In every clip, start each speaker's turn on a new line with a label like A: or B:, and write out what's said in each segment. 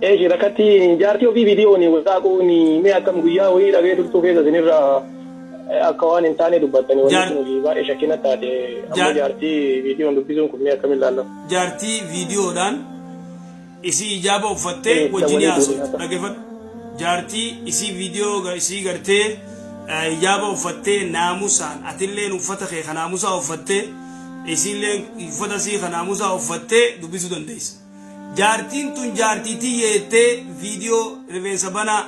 A: Eeshi rakkatti jaartii ofii viidiyoon wal saaquu mee akkam guyyaa wayii dhagee turtuu keessa isinirraa akka waan hin taane dubbattanii wanni kun hojii baay'ee shakkina taate ammoo jaartii viidiyoon dubbisuun kun mee akkamiin ilaallama?
B: Jaartii viidiyoodhaan isii ijaaba uffattee wajjin haasoftu dhaggeeffadhu. Jaartii isii viidiyoo isii gartee ijaaba uffattee naamusaan atilleen uffata kee ka naamusaa uffattee isiilleen uffata isii ka naamusaa uffattee dubbisuu dandeessa. Jaartiin tun jaartii tiyya jettee viidiyoo rifeensa banaa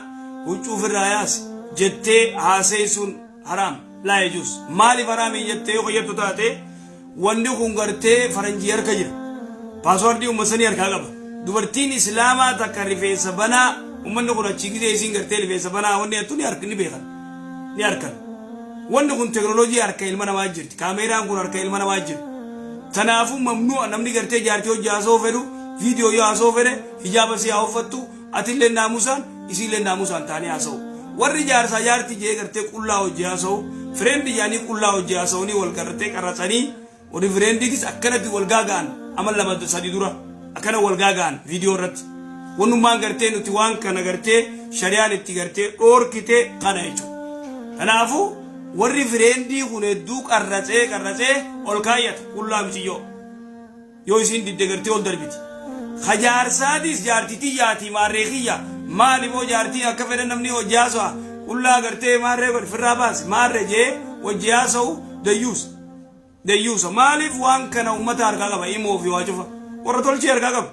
B: huccuu ofirraa yaasi jettee haaseessuun haraam laa yajuus. Maaliif haraami jettee yoo jettu taate wanni kun gartee faranjii harka jira. Paaswaardii ummata sanii harkaa qaba. Dubartiin islaamaa takka rifeensa banaa ummanni kun achii gizee isiin gartee rifeensa banaa wanni jettu ni harka ni beekan. Ni harkan. Wanni kun teknooloojii harka ilma namaa jirti. Kaameeraan kun harka ilma namaa jira. Tanaafuu mamnu'a namni gartee jaartii hojii haasa'uu fedhu viidiyoo yoo haasa'uu fedhe hijaaba isii haa uffattu atillee naamusaan isiillee naamusaan taanii haasa'u. Warri jaarsaa jaartii jee gartee qullaa hojii haasa'u fireendi jaanii qullaa hojii haasa'anii wal gartee qarratsanii warri fireendiitis akkanatti wal gaaga'an amal lama sadi dura akkana wal gaaga'an viidiyoo irratti. Wannummaan gartee nuti waan kana gartee shari'aan itti gartee dhoorkite kana jechuudha. Kanaafuu warri fireendii kun hedduu qarratsee qarratsee ol kaayyata qullaa miciyyoo. Yoo isiin didde gartee ol darbiti. Ka jaarsaatis jaartii tiyyaatii maarree kiyya maali moo jaartii akka fedhan namni hojii haasa'a qullaa gartee maarree godhe firraa baase maarree jee hojii haasa'u dayyuusa. Dayyuusa maaliif waan kana uummata harkaa qaba imoo fi waa cufa warra tolchee harkaa qaba.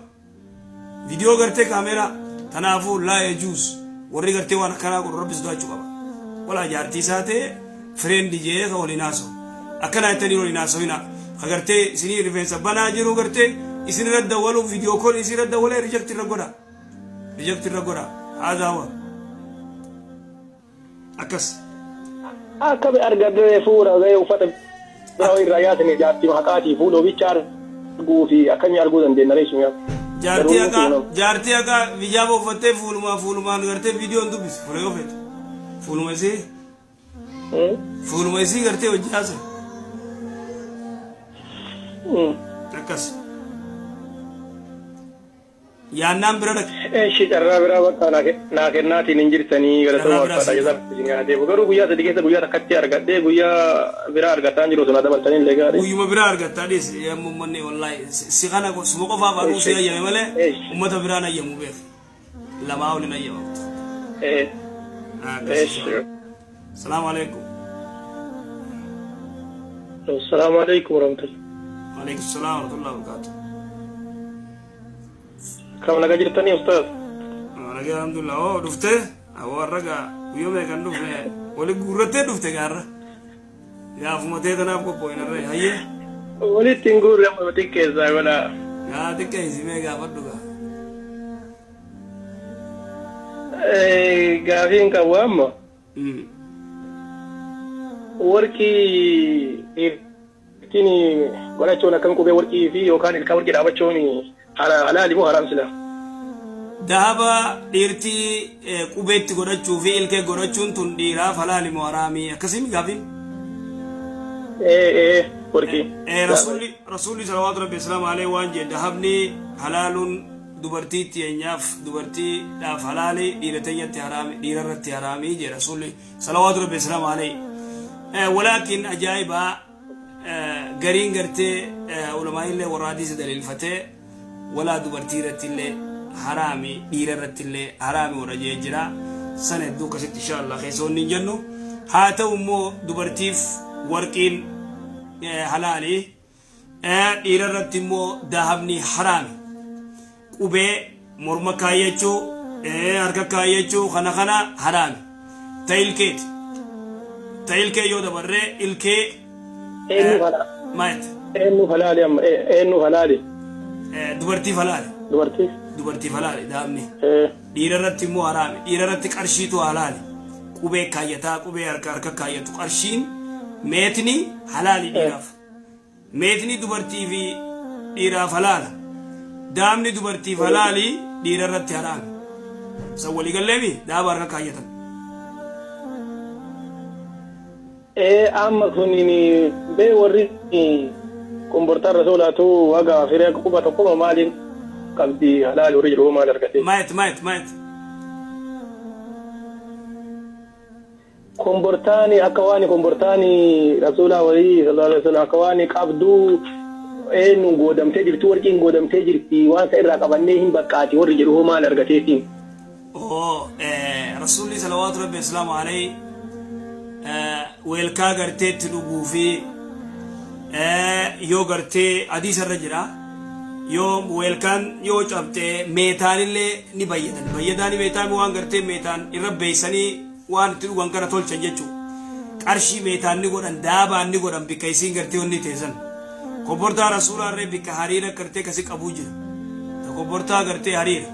B: Viidiyoo gartee kaameeraa tanaafuu laa yajuus warri gartee waan akkanaa godhu rabbi sodaachuu qaba. Walaa jaartii isaa ta'e fireendi jee ka waliin haasa'u. Akkanaa jettanii waliin haasa'inaa. Ka gartee isinii rifeensa banaa jiru gartee isin irra dawwalu viidiyoo kool isin irra dawwalee reject irra godha. Reject irra godha. Haadaa huwa. Akkas.
A: Akkami argadhee fuula gahee uffata biraa irraa yaasine jaartii haqaatii fuula oficha arguu fi akkamii arguu dandeenya ree shimiyaa.
B: Jaartii haqaa jaartii haqaa hijaaba uffattee fuulumaa fuulumaan gartee viidiyoon dubbisi fuula yoo feete. Fuuluma isii fuuluma isii gartee hojii haasa'e. Akkas. Yaannaan bira dhaqe.
A: Eshi carraa biraa bakka naa kennaatiin hin jirtanii
B: Carraa
A: galatoomaa
B: biraa
A: ulfaadha
B: sii
A: jazaa
B: kenna.
A: isin haa deebi'u garuu guyyaa 3 keessa guyyaa takkatti argadhee guyyaa biraa argataan jiru osoo naa dabaltanii illee gaarii.
B: Guyyuma biraa argattaa dhiisi yamma ummanni wallahi si kana suma qofaaf anuu si
A: Eshi
B: hayyame malee
A: eshi
B: ummata biraan hayyamu beek lamaa ol hin hayyamamtu.
A: eh
B: Akkas
A: eshi.
B: inshallah. Salaamu alaikum.
A: Assalaamu alaikum warahmatullahi.
B: Waalaikum salaam warahmatullahi wabarakatuh.
A: Kam naga jirtanii ustaaz?
B: Nagaa alhamdulillah. Oo dhuftee? Awoo har'a gaa guyyoo meeqan dhufne wali guurrattee dhufte gaarra. Gaafuma tee tanaaf qophooyin har'a hayyee.
A: Walitti hin guurre amma xiqqeessaa godhaa.
B: Gaa xiqqeessi mee gaafadhu gaa.
A: Gaafiin qabu amma warqii dhiirtiin godhachuun akkam qubee warqii fi yookaan ilkaan warqii dhaabachuun halaali moo haraam sila?
B: Dahaba dhiirtii qubeetti godhachuu fi ilkee godhachuun tun dhiiraaf halaali moo haraami? Akkasii mi gaafiin?
A: Ee ee warqii.
B: Rasuulli rasuulli salawaatu rabbi islaam alee waan jedhe dahabni halaaluun dubartii teenyaaf dubartii dhaaf halaali dhiira teenyatti haraami dhiira irratti haraami jedhe rasuulli salawaatu rabbi islaam alee. Walaakin ajaa'ibaa gariin gartee ulamaa'illee warra hadiisa daliilfatee walaa dubartii irratti illee haraami dhiira irratti illee haraami warra jee jira sana hedduu akkasitti insha Allah keessa wanni hin jennu haa ta'u immoo dubartiif warqiin halaali dhiira irratti immoo dahabni haraami qubee morma kaayyachuu harka kaayyachuu kana kana haraami ta ilkeeti ta ilkee yoo dabarree ilkee
A: Eenyuuf halaa?
B: maayet
A: Eenyuuf halaali amma? Eenyuuf halaali?
B: Dubartiif halaali.
A: Dubartiif?
B: Dubartiif halaali dahabni. Dhiira irratti immoo haraami. Dhiira irratti qarshiitu halaali. Qubee kaayyataa qubee harka harka kaayyatu qarshiin meetni halaali dhiiraaf. Meetni dubartii fi dhiiraaf halaala. Daabni dubartiif halaali dhiira irratti haraami. San walii galleemi daaba harka kaayyatan.
A: Ee amma kunin bee warri qombortaa rasuulaatu waga firee quba tokkoma maaliin qabdi halaali warri jedhu hoo maal argatee?
B: Maayet maayet maayet.
A: Kombortaani akka waani kombortaani rasuulaa wayii sallallahu alaihi wasallam akka waani qabduu eenyuun goodamtee jirti warqiin goodamtee jirti waan isa irraa qabannee hin baqqaati warri jedhu hoo maal argateetiin.
B: Oo rasuulli salawaatu rabbi islaamu alayhi weelkaa gartee itti dhuguu fi yoo gartee hadiisa irra jira yoo weelkaan yoo cabxe meetaanillee ni bayyadan bayyadaani meetaan waan gartee meetaan irra beeysanii waan itti dhugan kana tolchan jechuudha. Qarshii meetaan ni godhan, daabaan ni godhan bikka isiin gartee wanni teessan. Kobbortaa rasuulaa irree bikka hariira gartee kasi qabuu jira. Ta kobbortaa gartee hariira.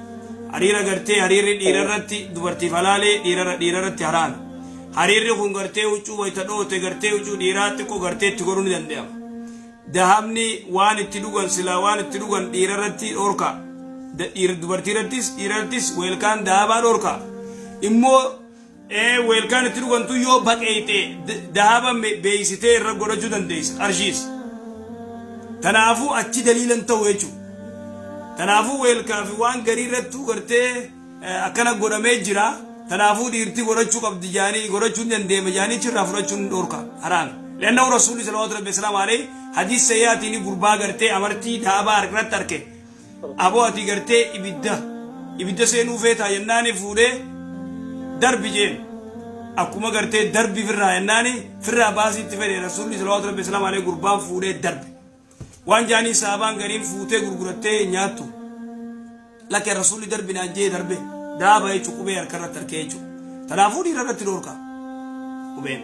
B: Hariira gartee hariirri dhiira irratti dubartiif halaalee dhiira dhiira irratti haraami. Hariirri kun gartee huccuu wayita dhoote gartee huccuu dhiiraa xiqqoo gartee itti godhuu ni danda'ama. Dahabni waan itti dhugan silaa waan itti dhugan dhiira irratti dhorka. Dubartii irrattis dhiira irrattis weelkaan dahabaa dhorka. Immoo weelkaan itti dhugantu yoo baqeeyxe dahaba beeysitee irra godhachuu dandeessa qarshiis. Tanaafuu achi daliilan ta'u jechuudha. Tanaafuu weelkaa fi waan garii irrattuu gartee akkana godhamee jira. Tanaafuu dhiirti godhachuu qabdi jaanii godhachuu ni dandeema jaanii achirraa fudhachuun ni dhorka haraami. Li'annahu rasuulli salawaatu rabbi wasalaamu alayhi hadiis sayyaatiin gurbaa gartee amartii daabaa irratti arke. Aboo ati gartee ibidda ibidda seenuu feetaa jennaani fuudhee darbi jeen. Akkuma gartee darbi firraa jennaani firraa baasii itti fedhe rasuulli salawaatu rabbi wasalaamu alayhi gurbaan fuudhee darbe. Waan jaanii sahabaan gariin fuutee gurgurattee nyaattu. Lakki rasuulli darbi naan jee darbe daaba jechuun qubee harka irratti harkee jechuudha. Kanaafuu dhiira irratti dhoorka qubeen.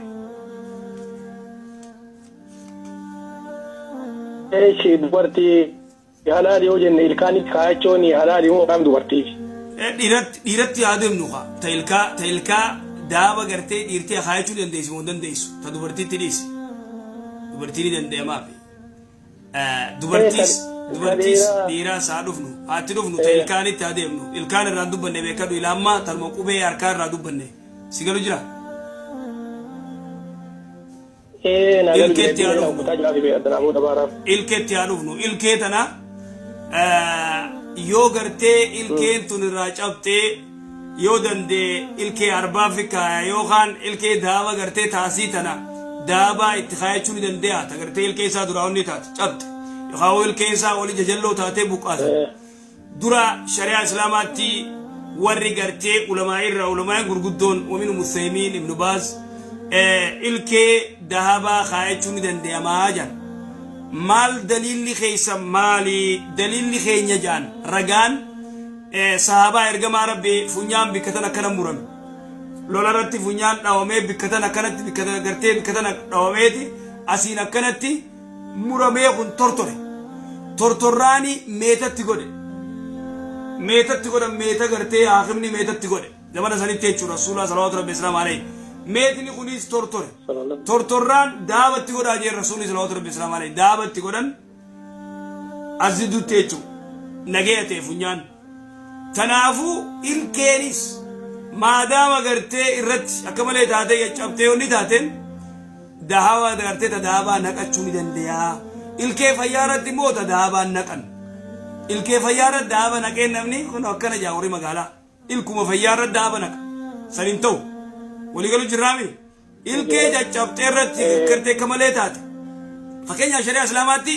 A: Eeshi dubartii halaali yoo jenne ilkaanitti kaayachuun halaali moo haram dubartiif?
B: Dhiiratti dhiiratti haa deemnu kaa ta ilkaa ta ilkaa daaba gartee dhiirtii kaayachuu ni dandeessi moo hin dandeessu ta dubartiitti dhiisi dubartii ni danda'amaafi. Dubartiis dubartiis dhiiraas haa dhufnu haa itti dhufnu ta ilkaanitti haa deemnu ilkaan irraan dubbanne beekadhu ila ammaa tanuma qubee harkaa irraa dubbanne si galu jira. Ilkeetti haa dhufnu. Ilkeetti haa dhufnu ilkee tana yoo gartee ilkeen tun irraa cabxee yoo dandee ilkee arbaa fi kaaya yookaan ilkee daaba gartee taasii tana daabaa itti kaayachuu ni dande'a ta gartee ilkee isaa duraa onni taate cabxe yookaan hoo ilkee isaa oli jajalloo taatee buqqaasan dura shari'aa islaamaatti warri gartee ulamaa irra ulamaa'in gurguddoon wamin Uthaymiin Ibnu Baaz ilkee dahabaa kaayachuu ni dande'amaa jedhan maal daliilli keessa maali daliilli keenya jedhan ragaan Sahaabaa ergamaa Rabbii funyaan bikka tan akkana murame. Lola irratti funyaan dhawamee bikka tan akkanatti bikka tana gartee bikka tana dhawameeti asiin akkanatti muramee kun tortore. Tortorraani meetatti godhe. Meetatti godhan meeta gartee haakimni meetatti godhe. Zamana sanitti jechuudha Rasuulaa salawaatu Rabbi islaam alayhi. Meetni kunis tortore. Tortorraan daabatti godhaa jeen Rasuulli salawaatu Rabbi islaam alayhi. Daabatti godhan as jidduutti jechuudha. Nagaya ta'e funyaan. Tanaafuu ilkeenis maadaama gartee irratti akka malee taatee caccabtee yoo inni taateen dahawa gartee ta dahabaa naqachuu ni danda'a. Ilkee fayyaa irratti immoo ta dahabaa naqan. Ilkee fayyaa irratti dahaba naqeen namni kun akkana jaa warri magaalaa. Ilkuma fayyaa irratti dahaba naqa. San hin ta'u. Waliigalu jirraami. Ilkee caccabxee irratti gartee akka malee taate. Fakkeenyaaf shari'aa Islaamaatti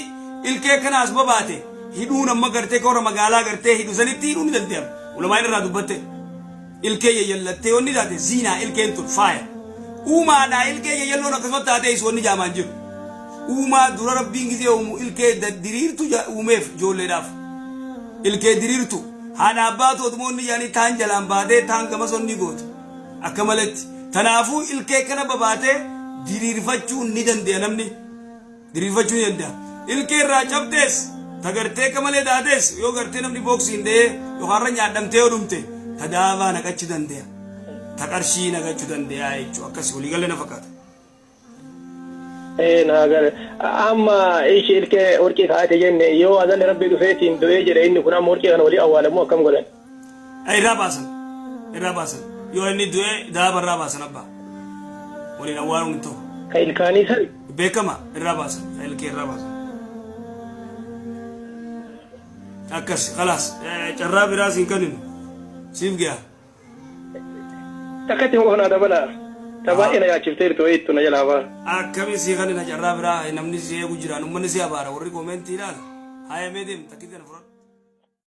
B: ilkee kana as babaate hidhuun amma gartee warra magaalaa gartee hidhu sanitti hidhuun ni danda'ama. Ulamaan irraa dubbatte. Ilkee yayyallattee wanni taate ziinaa ilkeen tun faaya. Uumaadhaa ilkee yayyalloon akkasuma taatee is wanni jaamaan jiru. Uumaa dura rabbiin gizee uumu ilkee diriirtu uumeef ijoolleedhaaf. Ilkee diriirtu haadha abbaatu odumoonni yaanii taan jalaan baatee taan gamas onni goote. Akka maletti. Tanaafuu ilkee kana babaatee diriirfachuu ni dande'a namni. Diriirfachuu ni dande'a. Ilkee irraa cabxees ta gartee akka malee taatees yoo gartee namni booksiin dha'ee yookaan irra nyaadhamtee yoo dhumte ta daabaa naqachuu dande'a. Ta qarshii naqachuu dande'a jechuudha. Akkasii waliigalee na fakkaata.
A: Ee naa gale. Amma ishi ilkee warqii kaa'ate jenne yoo azalli rabbii dhufeetiin du'ee jedhe inni kun amma warqii kana walii awwaalamu akkam godhan?
B: Irraa baasan. Irraa baasan. Yoo inni du'e daaba irraa baasan abbaa. Waliin awwaaluun hin ta'u.
A: Ka ilkaanii san
B: Beekama irraa baasan. Ka ilkee irraa baasan. Akkas khalaas carraa biraa siin kenninu siif ga'a.
A: Takkatti immoo naa dabala. Ta baay'ee na yaachifteertu wayiittu na jalaa ba'a.
B: Akkamiin sii kennina carraa biraa? Namni si eegu jiraan, uummanni si abaara, warri koomentii ilaala. Haaya, mee deem, takkitti na fudhadhu.